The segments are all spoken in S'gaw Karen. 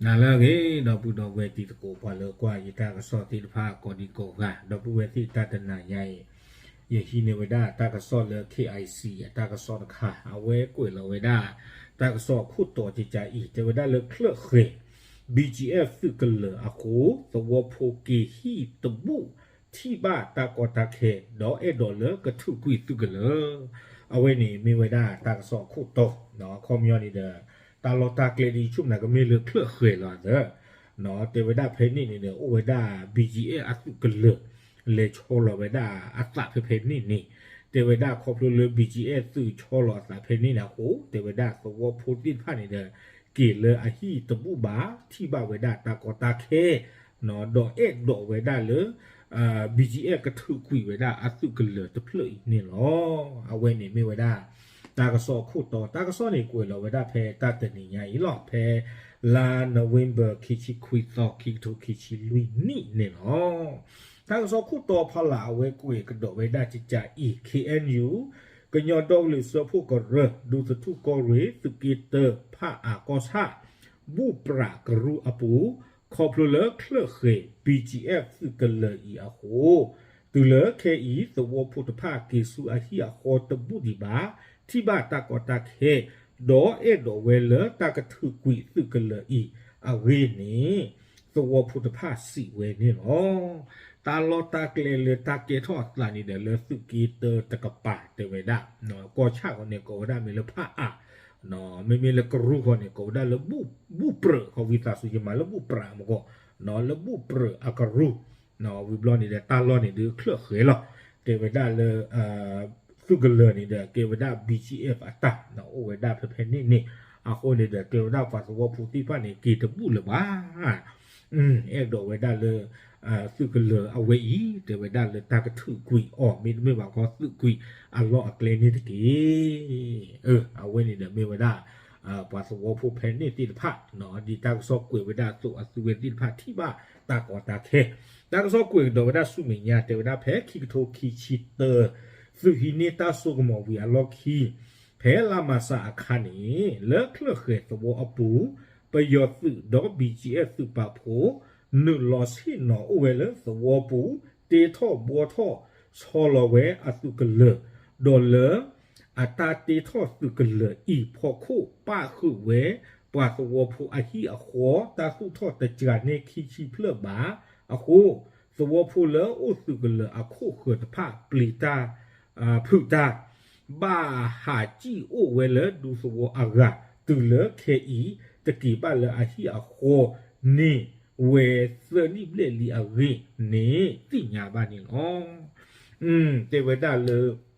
နၤလၢအဂ့ၤ ဒီပုၢ်ဒီဝဲၢ်တံၤသကိး ပှၤလၢကွၢ်ယတၢ်ကစီၣ်သ့ၣ်တဖၣ်ကိးဒံကိးဂၤ, ဒီပုၢ်ဝဲၢ်သ့ၣ်တၢ်တနၤညါအံၤ, ယဟံးန့ၢ်ဝဲဒၣ်တၢ်ကစီၣ်လၢ K I C အတၢ်ကစီၣ်တခါ, အဝဲကွဲးလီၤဝဲဒၣ် တၢ်ကစီၣ်အခိၣ်တီကကးအံၤ တဲဝဲဒၣ်လၢချၢၣ်ဃဲၤ B G F သုးကလၢၤအဃိ သဝီဖိက့ၤဟံၣ်တဘူၣ်ထံၣ်ဘၣ်တၢ်ကီတၢ်ခဲ ဒီးအဲၣ်ဒိးလၢကထုးကွံာ်သုးကလၢၤ. အဝဲန့ၣ်မ့ၢ်ဝဲဒၣ်တၢ်ကစီၣ်အခိၣ်တီ, အခီပညီန့ၣ်ဒီး တၢ်လီၢ်တၢ်ကျဲဒ်ဆူၣ်မနၤကမ့ၢ်လၢချၢၣ်ဃဲၤလီၤသၢ, တဲဝဲဒၣ်ဖဲန့ၣ်န့ၣ်ဒီး အိၣ်ဝဲဒၣ် B G F အသုးကလၢၤ လဲၤဆီလီၤဝဲဒၣ်အသးဖဲဖဲန့ၣ်န့ၣ်, တဲဝဲဒၣ်ခီဖျိလၢ B G F သုးဆီလီၤအသးဖဲန့ၣ်န့ၣ်အဃိ တဲဝဲဒၣ်သဝီဖိသ့ၣ်တဖၣ်န့ၣ်ဒီး က့ၤလၢအဟံၣ်တဘူၣ်ဘၣ် ထံၣ်ဘၣ်ဝဲဒၣ်တၢ်ကီတၢ်ခဲ ဒီးအဲၣ်ဒိးဝဲဒၣ်လၢ B G F ကထုးကွံာ်ဝဲဒၣ်အသုးကလၢၤတဖျၢၣ်အံၤန့ၣ်လီၤ. အဝဲန့ၣ်မ့ၢ်ဝဲဒၣ် တၢ်ကစီၣ်အခိၣ်တီ, တၢ်ကစီၣ်န့ၣ်ကွဲးလီၤဝဲဒၣ်ဖဲတၢ်တနံၤညါအံၤလီၤ. ဖဲလါ November ခံဆံခွံသီ ခံကထိခံဆံလွံၢ်နံၣ်န့ၣ်လီၤ. တၢ်ကစီၣ်ခိၣ်တီဖီလာ်အဝဲကွဲးကဒီးဝဲဒၣ်ကကးအံၤ K N U ကညီဒီကလုာ်စၢဖှိၣ်ကရၢ ဒူသထူၣ်ကီၢ်ရ့ၣ် သုးက့တၢ ဖၣ်အၣ်ကီၢ်ဆၣ် ဘူၣ်ပြးကရူၢ်အပူၤ ခီဖျိလၢချၢၣ်ဃဲၤ B G F သုးကလၢၤအံၤအဃိ, တုၤလၢခဲအံၤ သဝီဖိတဖၣ်က့ၤဆူအဟံၣ်အဃီတဘူၣ်ဒံးဘၣ်, ထံၣ်ဘၣ်တၢ်ကီတၢ်ခဲ, ဒီးအဲၣ်ဒိးဝဲလၢတၢ်ကထုးကွံာ်သုးကလၢၤအံၤအဂ့ၢ်န့ၣ် သဝီဖိတဖၣ်စံးဝဲန့ၣ်လီၤ. တၢ်လီၢ်တၢ်ကျဲလၢတၢ်ကဲထီၣ်အသးန့ၣ်ဒီး လၢသုးက့တၢတကပၤတဲဝဲဒၣ်, ကီၢ်ဆၣ်ဃီန့ၣ် ကိးဝဲဒၣ်မ့ၢ်လၢဖၣ်အၣ်, မ့မ့ၢ်လၢကရူၢ်ဃီန့ၣ် ကိးဝဲဒၣ်လၢ ဘူၣ်ပြၢး ခီဝံသးစူၤယမၤလၢဘူၣ်ပြးမ့ၢ်ကီး, လၢဘူၣ်ပြၢးအကရူၢ်, ဝံၤဘျီန့ၣ်ဒီး တၢ်လီၢ်န့ၣ်ဒုးချၢၣ်ဃဲၤလီၤ. တဲဝဲဒၣ်လၢ သုးကလၢၤန့ၣ်ဒီး ကဲဝဲဒၣ် B G F အတၢ် အိၣ်ဝဲဒၣ်ဖဲဖဲန့ၣ်န့ၣ်, အဃိန့ၣ်ဒီး တဲဝဲဒၣ်ပှၤသဝီဖိသ့ၣ်တဖၣ်န့ၣ် က့ၤတဘူၣ်လၢၤဘၣ် အဲၣ်ဒိးဝဲဒၣ်လၢ သုးကလၢၤအဝဲအံၤ တဲဝဲဒၣ်လၢတၢ်ကထုးကွံာ်အီၤ မ့တမ့ၢ်ဘၣ်ခီ သုးကွံာ်အလီၢ်အကျဲန့ၣ်တက့ၢ်. အဝဲန့ၣ်ဒီးမ့ၢ်ဝဲဒၣ် ပှၤသဝီဖိဖဲန့ၣ်သ့ၣ်တဖၣ် ဒ်တၢ်ကစီၣ်ကွဲးဝဲဒၣ်အသိး အသုဝဲသ့ၣ်တဖၣ်ထံၣ်ဘၣ်တၢ်ကီတၢ်ခဲ, တၢ်ကစီၣ်ကွဲးကဒီးဝဲဒၣ်ဆူမဲာ်ညါ တဲဝဲဒၣ်ဖဲခံကထိခံဆံတၢ သုးဟံးန့ၢ်တၢ်စိကမီၤဝံၤအလီၢ်ခံ ဖဲလါမၢ်ၡးအခါန့ၣ် လၢချၢၣ်ဃဲၤသဝီအပူၤ ပယီၤသုးဒီး B G F သုးပာ်ဖှိၣ် နုာ်လီၤဆ့ၣ်နီၤအိၣ်ဝဲလၢသဝီပူၤ တ့ထီၣ်ဘှီထီၣ်ဆီလီၤဝဲအသုးကလၢၤ, ဒီးလၢ အတၢ်တ့ထီၣ်သုးကလၢၤအံၤဖီခိၣ် ပၣ်ဃုာ်ဝဲ ပှၤသဝီဖိအဟံၣ်အဃီ တၢ်သူၣ်ထီၣ်တစှၤန့ၢ်ခံဆံဖျၢၣ်ဘၣ်အဃိ, သဝီဖိလၢအိၣ်သုးကလၢၤအခိၣ်ဃၢၤတဖၣ် ပျံၤတၢ် ဖုးတၢ် ဘၣ်ဟးစံၣ်အိၣ်ဝဲလၢဒူသဝီအဂၤ တုၤလၢခဲအံၤ တက့ၤဘၣ်လၢအဟံၣ်အဃီန့ၣ် ဝဲသၢနံၣ်ဘျဲၣ်လံအဂ့ၢ်န့ၣ် သ့ၣ်ညါဘၣ်န့ၣ်လီၤ. တဲဝဲဒၣ်လၢ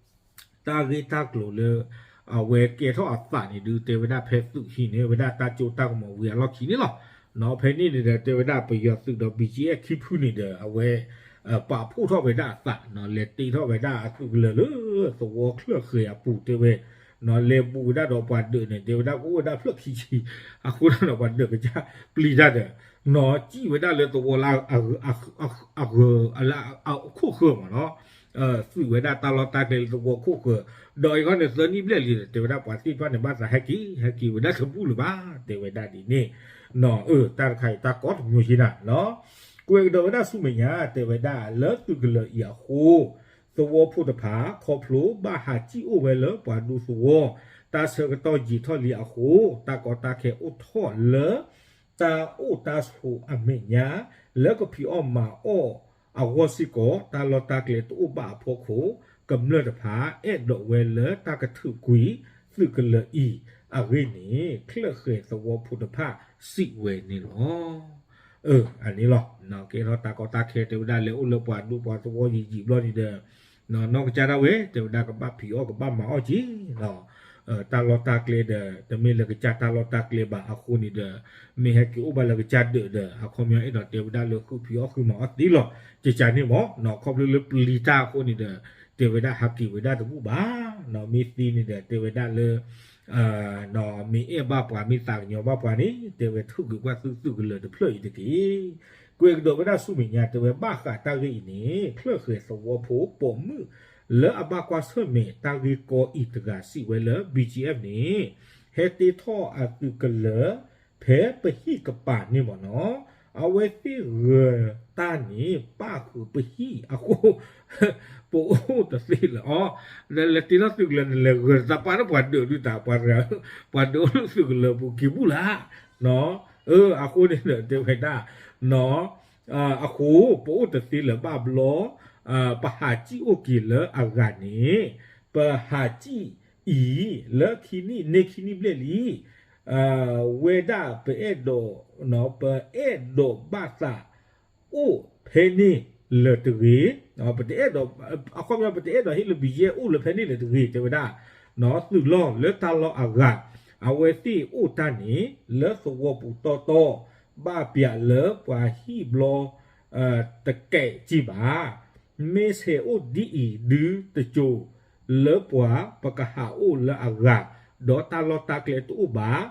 တၢ်ဂ့ၢ်တၢ်ကျိၤလၢ အဝဲကဲထီၣ်အသးန့ၣ်ဒုး တဲဝဲဒၣ်ဖဲသုးဟံးန့ၢ်ဝဲဒၣ်တၢ်စိတၢ်ကမီၤဝံၤအလီၢ်ခံန့ၣ်လီၤ. ဖဲန့ၣ်န့ၣ်ဒီး တဲဝဲဒၣ်ပယီၤသုးဒီး B G F ခံဖုန့ၣ်ဒီး အဝဲ ပာ်ဖှိၣ်ထီၣ်ဝဲဒၣ်အသး လဲၤတ့ထီၣ်ဝဲဒၣ်အသုးကလၢၤလၢသဝီချၢၣ်ဃဲၤအပူၤတဲဝဲ လဲၤဘူးဝဲဒၣ်ဒီးပှၤဒၢးန့ၣ် တဲဝဲဒၣ်ကအိၣ်ဝဲဒၣ်ဖျၢၣ်ခံဆံ အဃိဒီးပှၤဒၢးကစၢ်ပျံၤတၢ်ဒီး နီၢ်စံၣ်ဝဲဒၣ်လၢသဝီလၢ အဂၢၤ လၢအခိၣ်ဃၢၤမးနီၤ သုးဝဲဒၣ်တၢ်လီၢ်တၢ်ကျဲလၢသဝီခိၣ်ဃၢၤ, ဒီးအံၤခီန့ၣ်သၢနံၣ်ဘျဲၣ်လံဒီး တဲဝဲဒၣ်ပှၤသ့ၣ်တဖၣ်န့ၣ် ဘၣ်သးဟဲက့ၤ ဟဲက့ၤဝဲဒၣ်တဘူၣ်လၢၤဘၣ် တဲဝဲဒၣ်ဒ်န့ၣ်, တၢ်တခါအံၤတၢ်ကီတမံၤယ့နၤနီၤ, ကွဲးကဒီးဝဲဒၣ်ဆူမဲာ်ညါ တဲဝဲဒၣ်လၢသုးကလၢၤအံၤအဃိ သဝီဖိတဖၣ် ခီဖျိဘၣ်ဟးစံၣ်အိၣ်ဝဲလၢပှၤဒူသဝီ တၢ်ဆၢကတီၢ်ယံာ်ထီၣ်လံအဃိ တၢ်ကီတၢ်ခဲအိၣ်ထီၣ်လၢ တၢ်အိၣ်တၢ်ဆိးအမဲာ်ညါ လၢကဖံးအီၣ်မၤအီၣ်အဂီၢ်စ့ၢ်ကီး တၢ်လီၢ်တၢ်ကျဲတအိၣ်ဘၣ်အဖီခိၣ် ကမျၢၢ်တဖၣ် အဲၣ်ဒိးဝဲလၢတၢ်ကထုးကွံာ်သုးကလၢၤအံၤအဂ့ၢ်န့ၣ် ချၢၣ်ဃဲၤသဝီဖိတဖၣ်စံးဝဲန့ၣ်လီၤ. အန့ၣ်လီၤ. ကဲထီၣ်တၢ်ကီတၢ်ခဲတဲဝဲဒၣ် လဲၤအိၣ်လၢပှၤဒူပှၤသဝီယံာ်ယံာ်ဘျီန့ၣ်ဒီး နီၢ်ကစၢ်ဒၣ်ဝဲ တဲဝဲဒၣ်ကဘၣ်ဖံးအီၣ်ကဘၣ်မၤအီၣ်က့ၤ တၢ်လီၢ်တၢ်ကျဲဒီး တမ့ၢ်လၢကစၢ်တၢ်လီၢ်တၢ်ကျဲဘၣ်အဃိန့ၣ်ဒီး မ့ၢ်ဟဲက့ၤအိၣ်ဘၣ်လၢကစၢ်ဒၢးဒီး အခီပညီအဲၣ်ဒိးတဲဝဲဒၣ်လၢဃုဖံးအီၣ်ဃုမၤအီၣ်သ့လီၤ. ကကန့ၣ်မး နီၢ်ခီဖျိလၢပျံၤတၢ်အဃိန့ၣ်ဒီး တဲဝဲဒၣ်ဟးက့ၤဝဲဒၣ်တဘူၣ်ဘၣ်. နီၢ်မ့ၢ်သ့န့ၣ်ဒီး တဲဝဲဒၣ်လၢ နီၢ်မ့ၢ်အဲၣ်ဘၣ်ပှၤ မ့ၢ်သးကညီၤဘၣ်ပှၤန့ၣ် တဲဝဲထုးကွံာ်ကွၢ်သုသုးကလၢၤတဖျၢၣ်အံၤတက့ၢ်. ကွဲးကဒီးဝဲဒၣ်ဆူမဲာ်ညါ တဲဝဲဘၣ်ဃးတၢ်ဂ့ၢ်အံၤန့ၣ် ချၢၣ်ဃဲၤသဝီဖိပိာ်မုၣ် လၢအဘၣ်ကွၢ်ဆၢၣ်မဲာ်တၢ်ဂ့ၢ်ကီအံၤတဂၤစံးဝဲလၢ B G F န့ၣ် ဟဲတ့ထီၣ်အသုးကလၢၤ ဖဲ ဖဲပဟံၣ်ကပၤန့ၣ်မ့ၢ်နီၤ, အဝဲသ့ၣ်ဂၢၤတၢ်န့ၣ် ပၣ်ဃုာ်ပဟံၣ်အဃိ ပအိၣ်တသ့လၢၤအီၤ, လဲၤတ့ထီၣ်သုးကလၢၤ နလဲၤဂၢၤတၢ်ပၢ်ဒီးပှၤဒုးဒုးတၢ် ပှၤဒုးအိၣ်လၢသုးကလၢၤပူၤက့ၤဘူၣ်လၢ်, အဃိန့ၣ်ဒီးတဲဝဲဒၣ် အဃိ ပအိၣ်တသ့လၢၤဘၣ်ဘျီ ပဟးစံၣ်အိၣ်က့ၤလၢအဂၤန့ၣ် ပဟးစံၣ်အံၤ လၢခံနံၣ်န့ၢ်ခံနံၣ်ဘျဲၣ်လံ ဝဲဒၣ်ပအဲၣ်ဒိး ပအဲၣ်ဒိးဘၣ်သးအိၣ်ဖဲန့ၣ်လၢၤတဂ့ၤ, ပတအဲၣ်ဒိး အခီပညီ ပတအဲၣ်ဒိးဟ့ၣ်လၢ ဘံၣ်ယဲၣ် အိၣ်လၢဖဲန့ၣ်လၢၤတဂ့ၤ တဲဝဲဒၣ်, သုးလီၢ်လၢတၢ်လီၢ်အဂၤ အဝဲသ့ၣ်အိၣ်တၢ်န့ၣ် လၢသဝီပူၤတီတီ ဘၣ်ပၠးလၢပှၤဟံၣ်ဘျီ တကဲးက့ဘၣ်. မ့ၢ်ဆဲးအိၣ်ဒ်အံၤ ဒုတစိၤလၢပှၤ ပကဟးအိၣ်လၢအဂၤ, ဒီးတၢ်လီၢ်တၢ်ကျဲတအိၣ်ဘၣ်.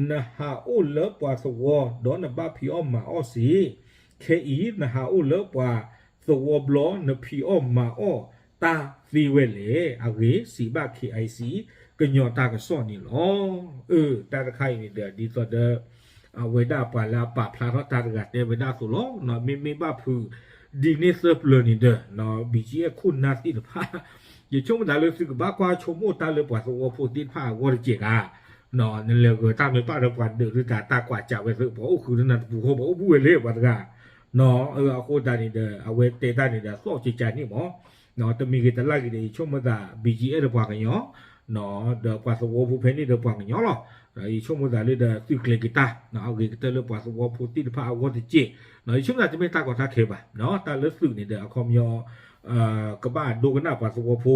နဟးအိၣ်လၢပှၤသဝီ ဒီးနဘၣ်ဖံးအီၣ်မၤအီၣ်စ့ၢ်, ခဲအံၤနဟးအိၣ်လၢပှၤသဝီဘျီ နဖံးအီၣ်မၤအီၣ်တၢ်သ့ဝဲလဲၣ်. အဂ့ၢ် စံးဘၣ် KIC ကညီတၢ်ကစီၣ်န့ၣ်လီၤ. အၢ တၢ်တခါအံၤန့ၣ်ဒီး ဒ်သိးဒီး အဝဲဒၣ်ပှၤလၢအပာ်ဖျါထီၣ်တၢ်တဂၤတဲဝဲဒၣ်အသိးလီၤ. မ့မ့ၢ်ဘၣ်ဖုး ဒ်န့ၣ်သၢပျၢၤန့ၣ်ဒီး ဘံၣ်ကၠံအဲၣ်ခိၣ်နၢ်သ့ၣ်တဖၣ် ယဆိကမိၣ်သးလၢသုကဘၣ်ကွၢ်ဆိကမိၣ်တၢ်လၢပှၤသဝီဖိသ့ၣ်တဖၣ်အဂီၢ်တစဲးဂၤ, နလဲၤဂၢၤတၢ်မ့ၢ်ပၣ်ဒီးပှၤဒုးဒုးတၢ် တၢ်ကွၢ်စးဝဲသုး ပှၤအိၣ်ဃုာ်လၢနၤတပူၤဃီ ပှၤအိၣ်ဘူးဝဲလၢပှၤတဂၤ အဃိသတးန့ၣ်ဒီး အဝဲတဲတၢ်န့ၣ်ဒီး သီၣ်ကကန့ၣ်မး, တမံၤဂ့ၤတလၢ်ဂ့ၤဒီး ယဆိကမိၣ်သး ဘံၣ်ကၠံအဲၣ် ဒီးပှၤကညီ, ဒီးပှၤသဝီဖိဖဲန့ၣ်ဒီးပှၤကညီလီၤ. ယဆိကမိၣ်သးလၢဒီးသုးကျဲၤက့ၤတၢ် အဂ့ၤကတၢၢ်လၢပှၤသဝီဖိသ့ၣ်တဖၣ်အဂီၢ်တစဲး, ယဆိကမိၣ်သးတမ့ၢ်တၢ်ကီတၢ်ခဲဘၣ်, တၢ်လၢသုးန့ၣ်ဒီး အခီပညီ ကဘၣ်ဒိကနၣ်ပှၤသဝီဖိ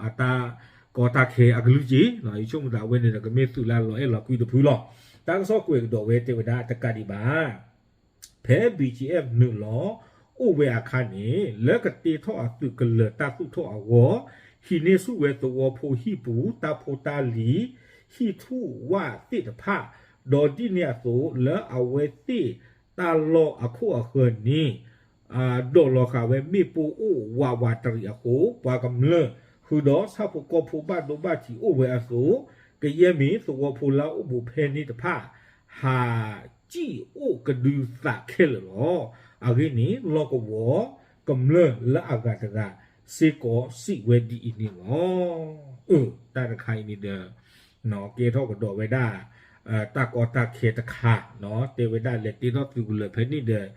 အတၢ်ကီတၢ်ခဲအကလုၢ်က့ၤ, ယဆိကမိၣ်သးအဝဲန့ၣ်ဒီး ကမ့ၢ်သုးလၢလီၤအဲၣ်လီၤကွံတဖုလီၤ. တၢ်ကစီၣ်ကွဲးကဒီးဝဲတဲဝဲဒၣ် တကးဒံးဘၣ် ဖဲ ဘံၣ်ကၠံအဲၣ် နုာ်လီၤအိၣ်ဝဲအခါန့ၣ် လၢကတ့ထီၣ်အသုးကလၢၤတၢ်သူၣ်ထီၣ်အဂီၢ် ဟံးန့ၢ်ဆူၣ်ဝဲသဝီဖိဟံၣ်ပူၤ တၢ်ဖိတၢ်လံၤ ဟံၣ်ထူၣ်ဝၣ်သ့ၣ်တဖၣ်, ဒီးဒ်န့ၣ်အသိး လၢအဝဲသ့ၣ်တၢ်လီၢ်အခိၣ်အဃၢၤန့ၣ် ဒိးလီၤဃာ်ဝဲမ့ၣ်ပိၢ်အိၣ်ဝးဝးတရံးအဃိ ပှၤကမျၢၢ် ဃုာ်ဒီးဆၣ်ဖိကီၢ်ဖိဘၣ်ဒိဘၣ်ထံးအိၣ်ဝဲအသိး ကယဲၢ်မ့ၢ်သဝီဖိလၢအအိၣ်ဘူးဖဲန့ၣ်တဖၣ် ဟးစံၣ်အိၣ်ကဒုသးခဲလၢာ်လီၤ. အဂ့ၢ်န့ၣ် လီၢ်ကဝီၤကမျၢၢ်လၢအဂၤတဂၤ စ့ၢ်ကီးစံးဝဲဒ်အံၤန့ၣ်လီၤ. အၢ တၢ်တခါအံၤန့ၣ်ဒီး ကဲထီၣ်ကဒီးဝဲဒၣ် တၢ်ကီတၢ်ခဲတခါ တဲဝဲဒၣ်လဲၤတ့ထီၣ်သုးကလၢၤဖဲန့ၣ်ဒီး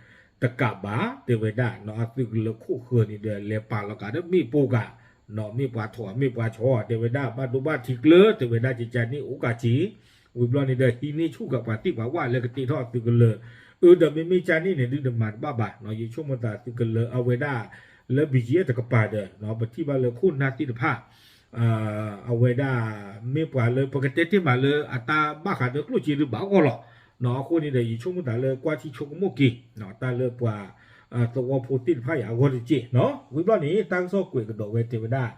တကးဘၣ် တဲဝဲဒၣ် အသုးကလၢၤခိၣ်ဃၢၤန့ၣ်ဒီး လဲၤပာ်လီၤကးဒီးမ့ၣ်ပိၢ်ကး မ့ၢ်ပှၤထိး မ့ၢ်ပှၤဆီ တဲဝဲဒၣ် ဘၣ်ဒိဘၣ်ထံးကျၢၤ တဲဝဲဒၣ် ကကန့ၣ်အိၣ်ကးက့ၤ ဝံၤဘျီန့ၣ်ဒီး ဟံးန့ၢ်ဆူၣ်ဃာ်ပှၤသံၣ်ပှၤဝၣ်လၢကတ့ထီၣ်အသုးကလၢၤ အၢ ဒီးမ့မ့ၢ်ကန့ၣ်န့ၣ် ဒုးနမၤတဘၣ်ဘၣ် ယဆိကမိၣ်သးသုးကလၢၤအဝဲဒၣ် လၢ ဘံၣ်ကၠံအဲၣ် တကပၤဒီး ပထံၣ်ဘၣ်လၢခိၣ်နၢ်သ့ၣ်တဖၣ် အဝဲဒၣ် မ့ၢ်ပှၤလၢပကတဲတ့ၢ်မးလၢအတၢ်ဘၣ်ဃးဒီးကျိၣ်စ့ဒုးဘၣ်အဂီၢ်လီၤ. အဃိန့ၣ်ဒီး ယဆိကမိၣ်သးလၢကွၢ်ထံဆိကမိၣ်က့ၤ တၢ်လၢပှၤ သဝီဖိသ့ၣ်တဖၣ်အံၤအဂီၢ်တစဲး ဝံၤဘျီန့ၣ် တၢ်ကစီၣ်ကွဲးကဒီးဝဲတဲဝဲဒၣ်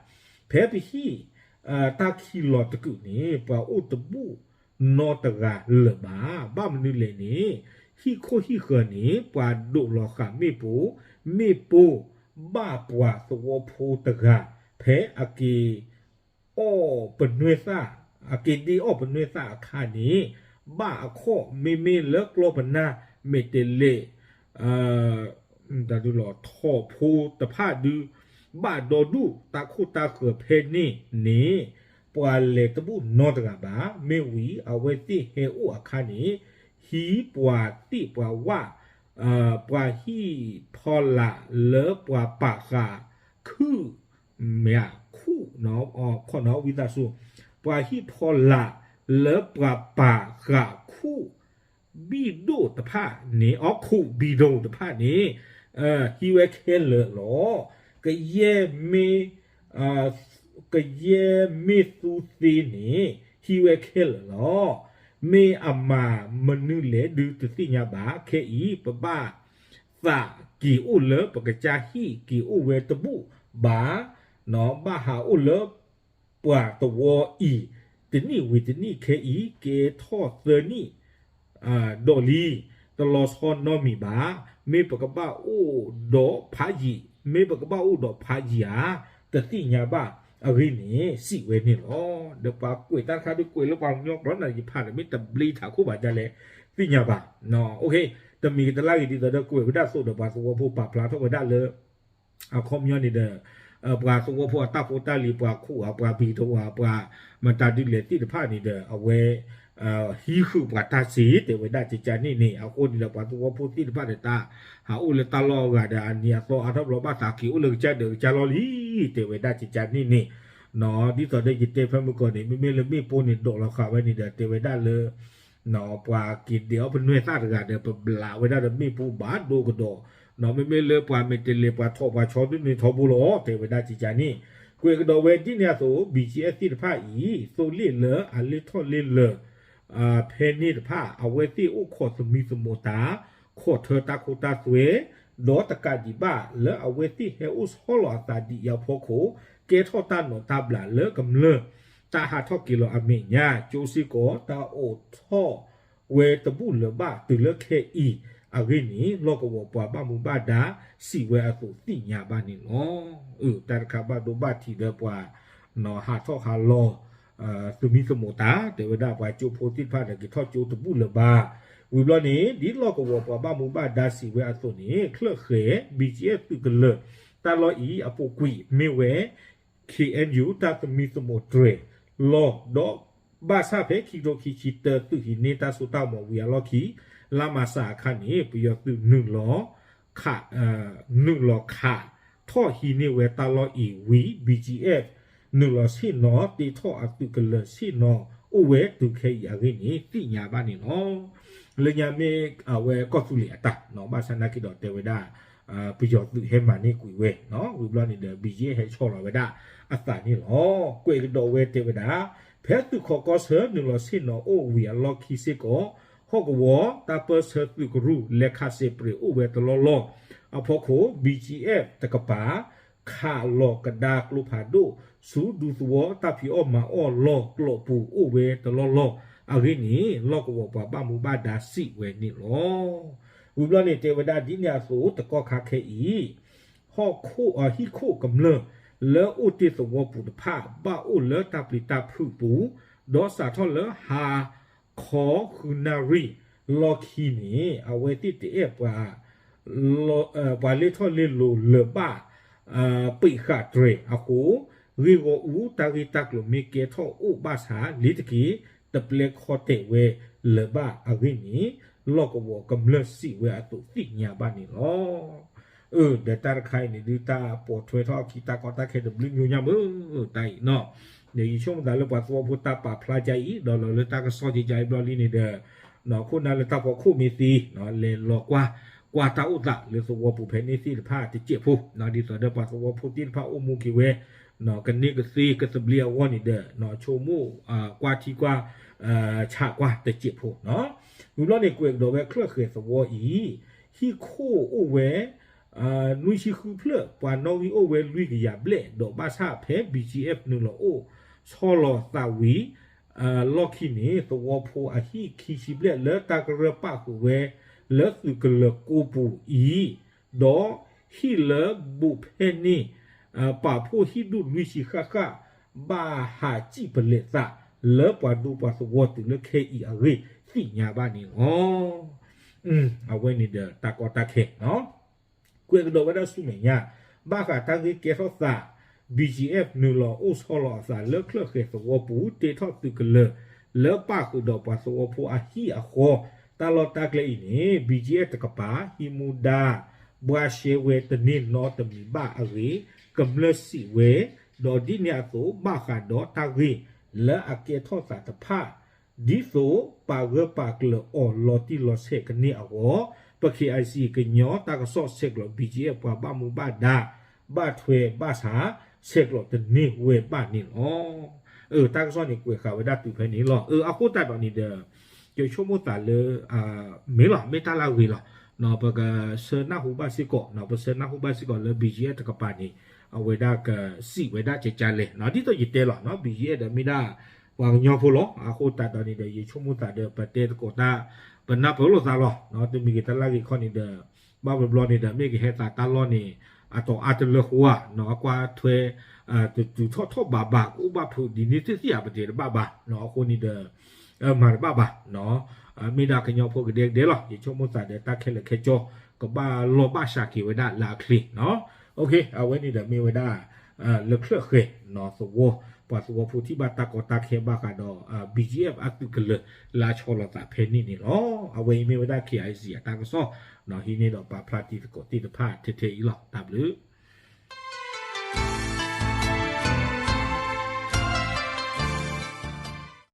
ဖဲပဟံၣ် တၢ်ခံးလီၤတကုာ်န့ၣ် ပှၤအိၣ်တဘူၣ်နီတဂၤလၢၤဘၣ်. ဘၣ်မနုၤလဲၣ်န့ၣ် ဟံၣ်ခိၣ်ဟံၣ်ဃၢၤန့ၣ် ပှၤဒိးလီၤဃာ်မ့ၣ်ပိၢ်, မ့ၣ်ပိၢ်ဘၣ်ပှၤသဝီဖိတဂၤ ဖဲအက့ၤ အီၣ်ပနွဲၢ်သၣ်, အက့ၤဒ့အီၣ်ပနွဲၢ်သၣ်အခါန့ၣ် ဘၣ်အခီၣ် မ့မ့ၢ်လၢကျီၢ်ပနၢ် မဲာ်တဲၤလဲး ထီၣ်ဖိတဖၣ်ဒုး ဘၣ်ဒီဒူၣ်တၢ်ခိၣ်တၢ်ဃၢၤဖဲန့ၣ်န့ၣ် ပှၤလဲၤတဘူၣ်နီတဂၤဘၣ်. မ့ၢ်ဝံၤအဝဲသ့ၣ်ဟဲအိၣ်အခါန့ၣ် ဟံးပှၤသံၣ်ပှၤဝၣ် ပှၤဟံၣ်ဖီလာ်လၢပှၤပာ်ဃာ်ခုၣ် မ့ၢ်ဧါ ခူၣ် ခီၣ်နီၤဝံသးစူၤ ပှၤဟံၣ်ဖီလာ်လၢပှၤပာ်ဃာ်ခူၣ်ဘံၣ်ဒိၣ်တဖၣ်န့ၣ် အီ ခူၣ်ဘံၣ်ဒိၣ်တဖၣ်န့ၣ် ဟံးဝဲခဲလၢာ်လီၤ. ကယဲၢ်မ့ၢ် ကယဲၢ်မ့ၢ်သူသ့န့ၣ် ဟံးဝဲခဲလၢာ်လီၤ. မ့ၢ်အမၤမနုၤလဲၣ်ဒုးတသ့ၣ်ညါဘၣ်. ခဲအံၤ ပဘၣ်သးက့ၤအိၣ်လၢပကစၢ်ဟံၣ် က့ၤအိၣ်ဝဲတဘူၣ်ဘၣ် ဘၣ်ဟးအိၣ်လၢပှၤသဝီအံၤ တနံၣ်ဝံၤတနံၣ် ခဲအံၤ ကဲထီၣ်သၢနံၣ် ဒီးလံ တလီၤဆီနီတမံၤဘၣ်. မ့ၢ်ပကဘၣ်အိၣ်ဒီးဖးယံၤ, မ့ၢ်ပကဘၣ်အိၣ်ဒီးဖးယံၤဧါ, တသ့ၣ်ညါဘၣ်အဂ့ၢ်န့ၣ် စံးဝဲန့ၣ်လီၤ. ဒီးပှၤကွဲးတၢ်တခါဒုးကွဲးလၢပှၤကညီကျိာ်န့ၣ် ယဖးဒီးမ့ၢ်တဘျ့ထးခိၣ်ဘၣ်ဒ်လဲၣ်. သ့ၣ်ညါဘၣ်. တမံၤကတလၢ်ဂ့ၤ ဒ်သိးဒီးကွဲးဝဲဒၣ်အသိးဒီး ပှၤသဝီဖိပာ်ဖျါထီၣ်ဝဲဒၣ်လၢ အခီပညီန့ၣ်ဒီး ပှၤသဝီဖိအတၢ်ဖိတၢ်လံၤ ပှၤခိၣ်ဧါ ပှၤဘံၣ်တဝါ ပှၤမတၤဒုးလဲၣ်သ့ၣ်တဖၣ်န့ၣ်ဒီး အဝဲ ဟံးဃုာ်ပှၤတၢ်စ့ၢ် တဲဝဲဒၣ်ကကန့ၣ်န့ၣ် အဃိန့ၣ်ဒီး ပှၤသဝီဖိသ့ၣ်တဖၣ်ဒီး တၢ်ဟးအိၣ်လၢတၢ်လီၢ်အဂၤဒီး အနံၤအသီအါထီၣ်ဘျီ ဘၣ်သးက့ၤအိၣ်လၢကစၢ်ဒၢးကစၢ်လီၢ်လံ တဲဝဲဒၣ်ကကန့ၣ်န့ၣ် ဒ်သိးဒီးယတဲဖဲမုၢ်ကီၢ်န့ၣ် မ့မ့ၢ်လၢမ့ၣ်ပိၢ်န့ၣ် ဒိးလီၤဃာ်ဝဲန့ၣ်ဒီး တဲဝဲဒၣ်လၢ ပှၤက့ၤဒဲးအီၣ်ပနွဲၢ်သၣ်တဂၤဒီး ပဘျးဝဲဒၣ်ဒီးမ့ၣ်ပိၢ်ဘၣ်ဒိကဒီး, မ့မ့ၢ်လၢပှၤမဲာ်တဲၤလဲၤ ပှၤထိးပှၤဆီဒ်န့ၣ်ထီဘိလီၤ တဲဝဲဒၣ်ကကန့ၣ်, ကွဲးကဒီးဝဲဒ်န့ၣ်အသိး ဘံၣ်ကၠံၣ်အဲၣ်သ့ၣ်တဖၣ်အံၤ သိလ့ၣ်လၢအလ့ၢ်ထီၣ်လ့ၢ်လၢာ် ဖဲန့ၣ်တဖၣ် အဝဲသ့ၣ်အိၣ်ခိးသမံသမိးတၢ် ခိးထၢတၢ်ခိတၢ်သွဲ ဒီးတကးဒံးဘၣ် လၢအဝဲသ့ၣ်ဟဲအိၣ်ဆီလီၤအသးဒံးအံၤအဖီခိၣ် ကဲထီၣ်တၢ်နိးတၢ်ဘျးလၢကမျၢၢ် တၢ်ဟးထီၣ်က့ၤလီၤအမဲာ်ညါ ကၠိစ့ၢ်ကီး တၢ်အိးထီၣ်ဝဲတဘူၣ်လၢၤဘၣ်တုၤလၢခဲအံၤအဂ့ၢ်န့ၣ် လီၢ်ကဝီၤပှၤဘၣ်မူဘၣ်ဒါစံးဝဲအသိးသ့ၣ်ညါဘၣ်န့ၣ်လီၤ. အၢ တၢ်တခါဘၣ်ဒိဘၣ်ထံးဒီးပှၤ ဟးထီၣ်ဟးလီၤ သမံသမိးတၢ် တဲဝဲဒၣ်ပှၤကၠိဖိသ့ၣ်တဖၣ်ဒီး က့ၤထီၣ်ကၠိတဘူၣ်လၢၤဘၣ်. ဝံၤဘျီန့ၣ် ဒ်လီၢ်ကဝီၤပှၤဘၣ်မူဘၣ်ဒါစံးဝဲအသိးန့ၣ် ချၢၣ်ဃဲၤ ဘံၣ်ကၠံၣ်အဲၣ်သုးကလၢၤ တၢ်လီၢ်အံၤအပူၤကွံာ်မ့ၢ်ဝဲ ခ့ၣ်အဲၣ်ယူၣ် တၢ်သမံသမိးတြဲၤလီၤ ဒီးဘၣ်ဆၣ်ဖဲခံကထိခံဆံတၢ သုးဟံးန့ၢ်တၢ်စိတၢ်ကမီၤဝံၤအလီၢ်ခံ လါမၢ်ၡးအခါန့ၣ် ပယီၤသုးနုာ်လီၤ နုာ်လီၤခးထီၣ်ဟံးန့ၢ်ဝဲတၢ်လီၢ်အံၤဝံၤ ဘံၣ်ကၠံၣ်အဲၣ် နုာ်လီၤဆ့ၣ်နီၤတ့ထီၣ်အသုးကလၢၤဆ့ၣ်နီၤအိၣ်ဝဲတုၤခဲအံၤအဂ့ၢ်န့ၣ် သ့ၣ်ညါဘၣ်န့ၣ်လီၤ. လၢညါမ့ၢ်အဝဲကီၢ်သူလ့ၤအတၢ် ဘၣ်ဆၣ်နာ်က့ဒီးတဲဝဲဒၣ် ပယီၤသုးဟဲမၤန့ၢ်ကွံာ်ဝဲ ဝံၤဘျီန့ၣ်ဒီး ဘံၣ်ကၠံၣ်အဲၣ်ဟဲဆီလီၤဝဲဒၣ်အသးန့ၣ်လီၤ. ကွဲးကဒီးဝဲတဲဝဲဒၣ် ဖဲသုးခီကီၢ်ဆၢနုာ်လီၤဆ့ၣ်နီၤအိၣ်ဝံၤအလီၢ်ခံစ့ၢ်ကီး ဟီၣ်ကဝီၤတၢ်ပၢၢ်ဆၢသုးကရူၢ် လဲၤခးစဲးပြဲးအိၣ်ဝဲတလီၢ်လီၢ် အဖီခိၣ် ဘံၣ်ကၠံၣ်အဲၣ်တကပၤ ခးလီၤကဒါကျိဖးဒိၣ် ဆူဒူသဝီတၢ်ဖံးအီၣ်မၤအီၣ်လီၢ်ကျိးပူၤအိၣ်ဝဲတလီၢ်လီၢ်အဂ့ၢ်န့ၣ် လီၢ်ကဝီၤပှၤဘၣ်မူဘၣ်ဒါစံးဝဲန့ၣ်လီၤ. ဝံၤဘျီန့ၣ် တဲဝဲဒၣ်ဒ်န့ၣ်အသိး တကီၢ်ခါခဲအံၤ ဟီၣ်ခိၣ် ဟံၣ်ခိၣ်ကမျၢၢ် လၢအိၣ်တ့ၢ်သဝီပူၤတဖၣ် ဘၣ်အိၣ်လၢတၢ်ပျံၤတၢ်ဖုးပူၤ ဒီးစးထီၣ်လၢဟါ ခီဃုနၣ်ရံၣ်လီၢ်ခံန့ၣ် အဝဲသ့ၣ်တအဲၣ်ပှၤ ပှၤလ့ၢ်ထီၣ်လ့ၢ်လီၤလၢၤဘၣ် ပံးဃာ်တြဲၤအဃိ ဂ့ၢ်ဂီၢ်အူတၢ်ဂ့ၢ်တၢ်ကျိၤမ့ၢ်ကဲထီၣ်အိၣ်ဘၣ်ဆၣ် လ့ၤတက့ၤ တပျဲခီတဲာ်ဝဲလၢၤဘၣ်အဂ့ၢ်န့ၣ် လီၢ်ကဝီၤကမျၢၢ်စံးဝဲအသိးသ့ၣ်ညါဘၣ်န့ၣ်လီၤ. အၢ ဒီးတၢ်တခါအံၤန့ၣ် ဒုးတၢ်ပိာ်ထွဲထီၣ်အခံတၢ်ကီတၢ်ခဲတဘျုးမံၤညါမုၢ်တၢ်အံၤနီၤ ဒီးယဆိကမိၣ်သးလၢပှၤသဝီဖိတၢ်ပာ်ဖျါကါအံၤ ဒီးလီၤလၢတၢ်ကစီၣ်ကါအံၤဘျီလံန့ၣ်ဒီး ခိၣ်နၢ်လၢတၢ်ဖီခိၣ်မ့ၢ်သ့ လဲၤလီၤကွၢ် ကွၢ်တၢ်အိၣ်သးလၢသဝီပူၤဖဲန့ၣ်သ့ၣ်တဖၣ်တစဲးဖိ ဒ်သိးဒီးပှၤသဝီဖိသ့ၣ်တဖၣ်အိၣ်မူက့ၤဝဲ ကန့ၢ်ကသ့ကသဘျ့အဂီၢ်န့ၣ်ဒီး ဆိကမိၣ်ကွၢ်ထံကွၢ် ဆးကွၢ်တစဲးဖိနီၤ ဝံၤဘျီန့ၣ် ကွဲးကဒီးဝဲချၢၣ်ဃဲၤသဝီအံၤ ဟံၣ်ခိၣ်အိၣ်ဝဲ နွံဆံဃုဖျၢၣ် ပှၤနီၣ်ဂံၢ်အိၣ်ဝဲလွံၢ်ကယၤဘျဲၣ် ဒီးဘၣ်ဆၣ်ဖဲ ဘံၣ်ကၠံၣ်အဲၣ် နုာ်လီၤအိၣ်ဆီလီၤသးဝံၤ လီၢ်ခံန့ၣ် သဝီဖိအဟံၣ်ခံဆံဘျဲၣ်လၢတၢ်ကရၢၢ်ပာ်ဃုာ်ဝဲ လၢသုးကလၢၤကိးပူၤအံၤ ဒီးဟံၣ်လၢဘူးဖဲန့ၣ် ပာ်ဖှိၣ်ဟံၣ်ဒူၣ်လွံၢ်ဆံဃၣ်ဃၣ် ဘၣ်ဟးစံၣ်ပလဲးသး လၢပှၤဒူပှၤသဝီတုၤလၢခဲအံၤအဂ့ၢ်သ့ၣ်ညါဘၣ်န့ၣ်လီၤ. အဝဲန့ၣ်ဒီးတၢ်ကီတၢ်ခဲ ကွဲးကဒီးဝဲဒၣ်ဆူမဲာ်ညါ ဘၣ်ဃးတၢ်ဂ့ၢ်ကဲထီၣ်သး ဘံၣ်ကၠံၣ်အဲၣ် နုာ်လီၤအိၣ်ဆီလီၤအသးလၢချၢၣ်ဃဲၤသဝီပူၤ တ့ထီၣ်သုးကလၢၤ လၢပာ်ဃုာ်ဒီးပှၤသဝီဖိအဟံၣ်အဃီ တၢ်လီၢ်တၢ်ကျဲအံၤန့ၣ် ဘံၣ်ကၠံၣ်အဲၣ်တကပၤ ဟံးမူဒါ ဘှါရှဲဝဲတန့ၢ်နီတမံၤဘၣ်အဂ့ၢ် ကမျၢၢ်စံးဝဲ ဒီးဒ်န့ၣ်အသိး ဘၣ်ဃးဒီးတၢ်ဂ့ၢ်လၢအကဲထီၣ်သးတဖၣ် ဒ်သိးပာ်ဂၢၢ်ပာ်ကျၢၤအီၤလီၤတံၢ်လီၤဆဲးကန့ၢ်အဂီၢ် ပ ခ့ၣ်အၣ်အံၣ်စံၣ် ကညီတၢ်ကစီၣ်ဆဲးကျိး ဘံၣ်ကၠံၣ်အဲၣ် ပှၤဘၣ်မူဘၣ်ဒါ ဘၣ်ထွဲဘၣ်ဆး ဆဲးကျိးတန့ၢ်ဝဲဘၣ်န့ၣ်လီၤ. အၢ တၢ်ကစီၣ်န့ၣ်ကွဲးဃာ်ဝဲဒၣ်တုၤဖဲန့ၣ်လီၤ. အၢ အဃိသတးဒီးန့ၣ်ဒီး ယဆိကမိၣ်သးလၢ မ့ၢ်လီၤ မ့ၢ်တၢ်လၢအဂ့ၤလီၤ. ပကဆၢနၢ်ဟူဘၣ်စ့ၢ်ကီး ပဆၢနၢ်ဟူဘၣ်စ့ၢ်ကီးလၢ ဘံၣ်ကၠံၣ်အဲၣ် တကပၤန့ၣ် အဝဲဒၣ်ကစံးဝဲဒၣ်ကကလဲၣ် ဒ်သိးယတဲလီၤ ဘံၣ်ကၠံၣ်အဲၣ်ဒီးမ့ၢ်ဒၣ် ပှၤကညီဖိလီၤ. အဃိသတးဒီးန့ၣ်ဒီး ယဆိကမိၣ်သးဒီး ပတဲသကိးတၢ် ပနၢ်ပၢၢ်လိာ်သးလီၤ. တမံၤဂ့ၤတၢ်လၢဂ့ၤခီန့ၣ်ဒီး ဘၣ်ဘျီဘျီန့ၣ်ဒီး မ့ၢ်ကဟဲသးတၢ်လီၢ်န့ၣ် အတီၤအါတလၢဃီဧါ အကွၢ်ထွဲ တတုၤထီၣ်ထီၣ်ဘးဘး ကအိၣ်ဘၣ်ဖုးဒ်န့ၣ်သ့ၣ်သ့ၣ်ဧါ ပတဲတဘၣ်ဘၣ်. အဃိန့ၣ်ဒီး မၤတဘၣ်ဘၣ်, မ့ၢ်ဒၣ်ကညီဖိကဒဲကဒဲလီၤ. ယဆိကမိၣ်သးဒီးတၢ်ခဲလၢာ်ခဲဆ့ ကဘၣ်လီၤဘၣ်စှၤက့ၤဝဲဒၣ်လၢအချ့နီၤ. အဝဲန့ၣ်ဒီးမ့ၢ်ဝဲဒၣ် လၢချၢၣ်ဃဲၤသဝီ, ပှၤသဝီဖိထံၣ်ဘၣ်တၢ်ကီတၢ်ခဲဘၣ်ဃးဒီး BGF အသုးကလၢၤလၢအဆီလီၤသးဖဲန့ၣ်န့ၣ်လီၤ. အဝဲအံၤမ့ၢ်ဝဲဒၣ် KIC အတၢ်ကစီၣ်, ဟံးန့ၢ်ဒီးပာ်ဖျါတံၤသကိးသ့ၣ်တဖၣ်ထဲထဲအံၤလီၤ. တၢ်ဘျုး